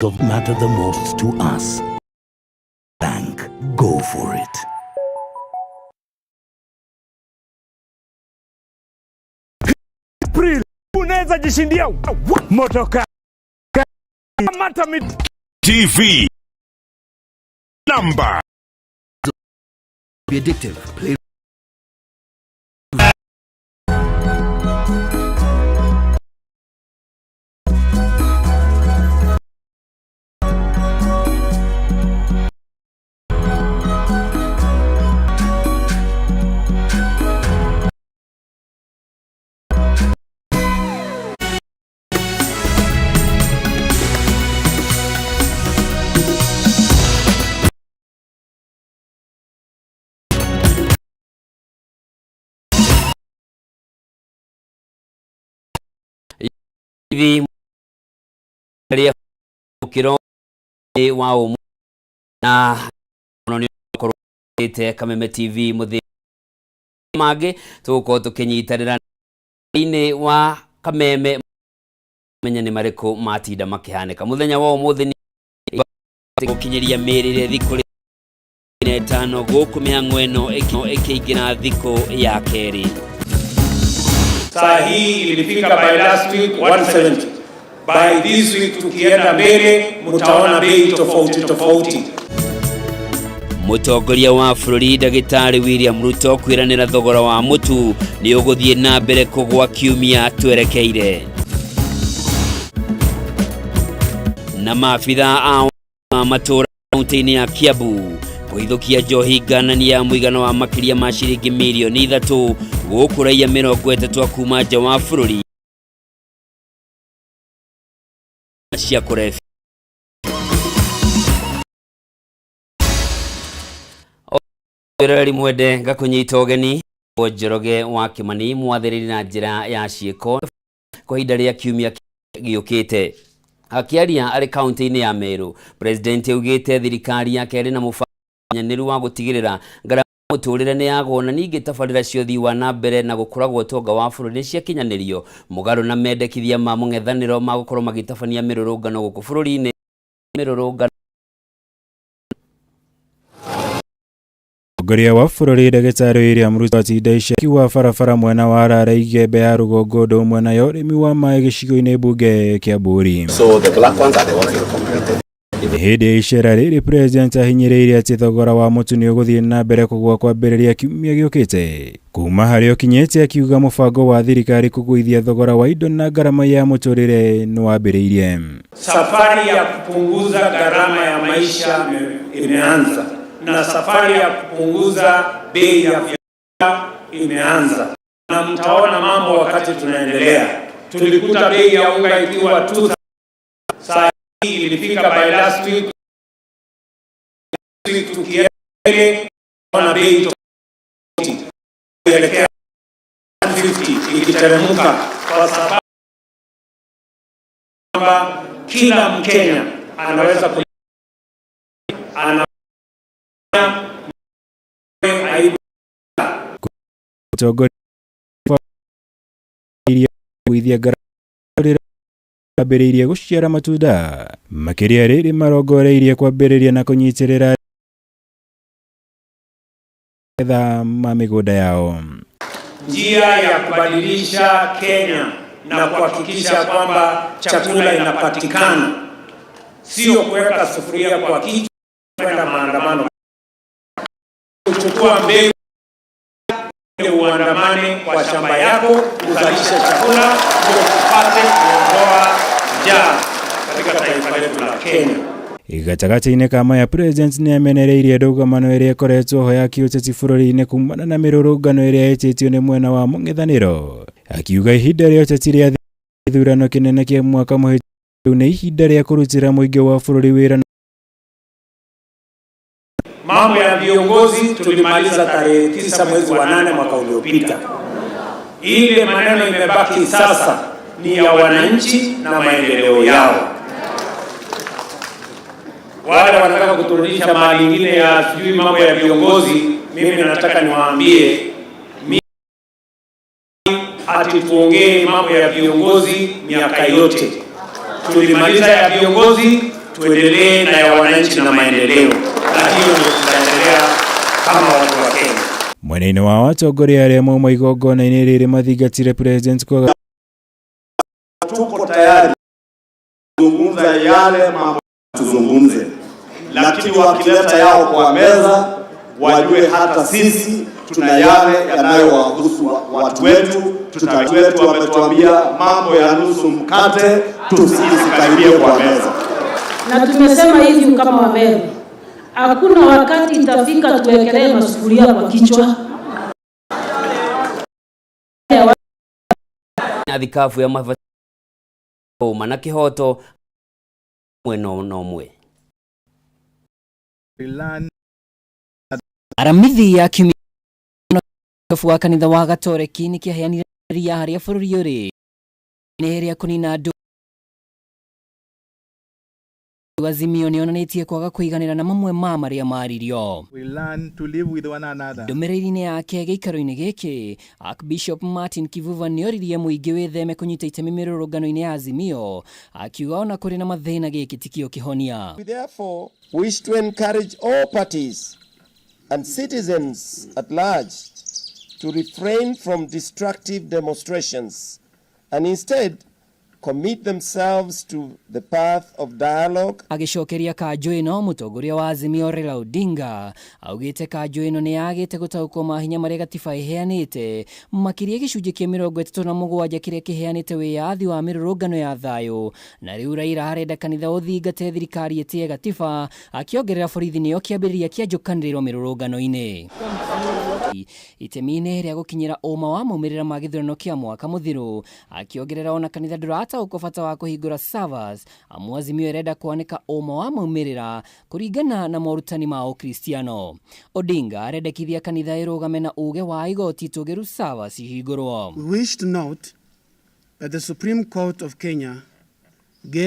Of matter the most to us. Bank, go for it. April unaweza jishindia motoka mata mit TV number Be addictive. Play. Hivi mukiro wa umu na muno ni Kameme TV muthi mangi tugukorwo tukinyitanira ini wa Kameme menya ni mariku matinda makihanika muthenya wa umuthi ni gukinyiria mirire thiku 5 guku mihang'o ino ikiingira thiku ya keri. Saa hii ilifika by last week 170. By this week tukienda mbele mtaona bei tofauti tofauti. Mutongoria wa bũrũri Ndagĩtarĩ William Ruto kwĩranĩra thogora wa mũtu nĩ ũgũthiĩ na mbere kũgwa kiumia twerekeire. Na maabitha a matũra kaunti-inĩ ya Kiambu kũhithũkia njohi nganania ya mũigana wa makĩria ma ciringi mirioni 3 gũkũ raia 30 a kuma nja wa bũrũri cia kũrebia. Mwĩroreri mwende ngakũnyita ũgeni Njoroge wa Kimani mwathĩrĩri na njĩra ya ciĩko kwa ihinda rĩa kiumia gĩũkĩte. Akĩaria arĩ kaunti-inĩ ya Meru, President augĩte thirikari yake ĩrĩ na mũbango mũkinyanĩru wa gũtigĩrĩra ngarama ya mũtũrĩre nĩ yagwo na ningĩ tabarĩra cia ũthii wa na mbere na gũkũra gwa ũtonga wa bũrũri nĩ ciakinyanĩrio mũgarũ na mendekithia ma mũng'ethanĩro ma gũkorwo magĩtabania mĩrũrũngano gũkũ bũrũri-inĩ mĩrũrũngano. Mũtongoria wa bũrũri Ndagĩtarĩ William Ruto atinda iceki wa barabara mwena wa Rara Igembe ya rũgongo ũndũ ũmwe na ya ũrĩmi wa maĩ gĩcigo-inĩ mbunge kĩa Mburi. So the black ones are the ones that completed. Hĩndĩ ya icera rĩrĩ President ahinyĩrĩirie atĩ thogora wa mũtu nĩ ũgũthiĩ na mbere kũgũa kwambĩrĩria kiumia gĩũkĩte. Kuma harĩa ũkinyĩte akiuga mũbango wa thirikari kũgũithia thogora wa indo na ngarama ya mũtũrĩre nĩ wambĩrĩirie. Safari ya kupunguza gharama ya maisha imeanza na safari ya kupunguza bei ya vyakula imeanza, na mtaona mambo wakati tunaendelea. Tulikuta bei ya unga ikiwa 2, saa hii ilifika by last week tukienda bei tofauti kuelekea 150 ikiteremka, kwa sababu kwamba kila Mkenya anaweza ana Mũtongoria ngarama ambĩrĩirie gũciara matunda makĩria rĩrĩ marongoreirie kwambĩrĩria na kũnyitĩrĩra magetha ma mĩgũnda yao. Njia ya kubadilisha Kenya na kuhakikisha kwamba chakula inapatikana, sio kuweka sufuria kwa kichwa kwenda maandamano, kuchukua mbegu uandamane kwa shamba yako uzalishe chakula ndio tupate kuondoa njaa katika taifa letu la Kenya. Gatagatĩ-inĩ ka maya President nĩ amenereirie ndũgamano ĩrĩa ĩkoretwo ho ya kĩũteti bũrũri-inĩ kumana na mĩrũrũngano ĩrĩa ĩtĩtio nĩ mwena wa mũng'ethanĩro, akiuga ihinda rĩa ũteti rĩa gĩthurano kĩnene kĩa mwaka mũhĩtũku nĩ ihinda rĩa kũrutĩra mũingĩ wa bũrũri wĩra. Mambo ya viongozi tulimaliza tarehe 9 mwezi wa 8 mwaka uliopita. Ile maneno imebaki sasa ni ya wananchi na maendeleo yao. Wale wanataka kuturudisha mahali ingine ya sijui mambo ya viongozi, mimi nataka niwaambie, mimi ati tuongee mambo ya viongozi miaka yote. Tulimaliza ya viongozi, Tuendelee na ya wananchi na maendeleo, na hiyo ndio tutaendelea kama watu wa Kenya. Mwena-inĩ wao atongoria arĩa mauma igongona-inĩ rĩrĩ mathingatire president kwaga Tuko tayari kuzungumza yale mambo tuzungumze, lakini wakileta yao kwa meza wajue hata sisi tuna yale yanayowahusu watu wetu. Wetu wametuambia mambo ya nusu mkate tusikaribie kwa meza. Na tumesema hivi kama Wameru, hakuna wakati itafika tuwekelee masufuria kwa kichwa. Thikabu ya mabata na kihoto mwena na ũmwe. Aramithi ya kiumia wa kanitha wa Gatoreki nĩ kĩaheanire ria harĩa bũrũri ũrĩ nĩ rĩa kũnina andũ. Azimio nĩonanĩtie kwaga kũiganĩra na mamwe ma marĩa maririo. We learn to live with one another. Ndũmĩrĩri-inĩ yake gĩikaro-inĩ gĩkĩ, Archbishop Martin Kivuva nĩoririe mũingĩ wĩtheme kũnyita itemi mĩrũrũngano-inĩ ya Azimio, akiuga ona kũrĩ na mathĩna gĩkĩ tikĩo kĩhonia. We therefore wish to encourage all parties and citizens at large to refrain from destructive demonstrations and instead commit themselves to the path of dialogue. Agĩcokeria kanjũ ĩno, mũtongoria wa Azimio Raila Odinga augĩte kanjũ ĩno nĩ yagĩte gũtaũkwo mahinya marĩa gatiba ĩheanĩte, makĩria gĩcunjĩ kĩa 37 kĩrĩa kĩheanĩte wĩyathi wa mĩrũrũngano ya thayũ, na rĩu Raila arenda kanitha ũthingate thirikari ĩtĩe gatiba, akĩongerera borithi nĩyo kĩambĩrĩria kĩa njũkanĩrĩro mĩrũrũngano-inĩ. Itemi-inĩ rĩa gũkinyĩra ũma wa maumĩrĩra ma gĩthurano kĩa mwaka mũthiru, akĩongerera ona kanitha ndũrataũkwo bata wa kũhingũra servers, amu Azimio ĩrenda kwanĩka ũma wa maumĩrĩra kũringana na morutani ma Ũkristiano. Odinga arendekithia kanitha ĩrũgame na uge wa igoti itũgĩru servers ihingũrwo. We wish to note that the Supreme Court of Kenya gave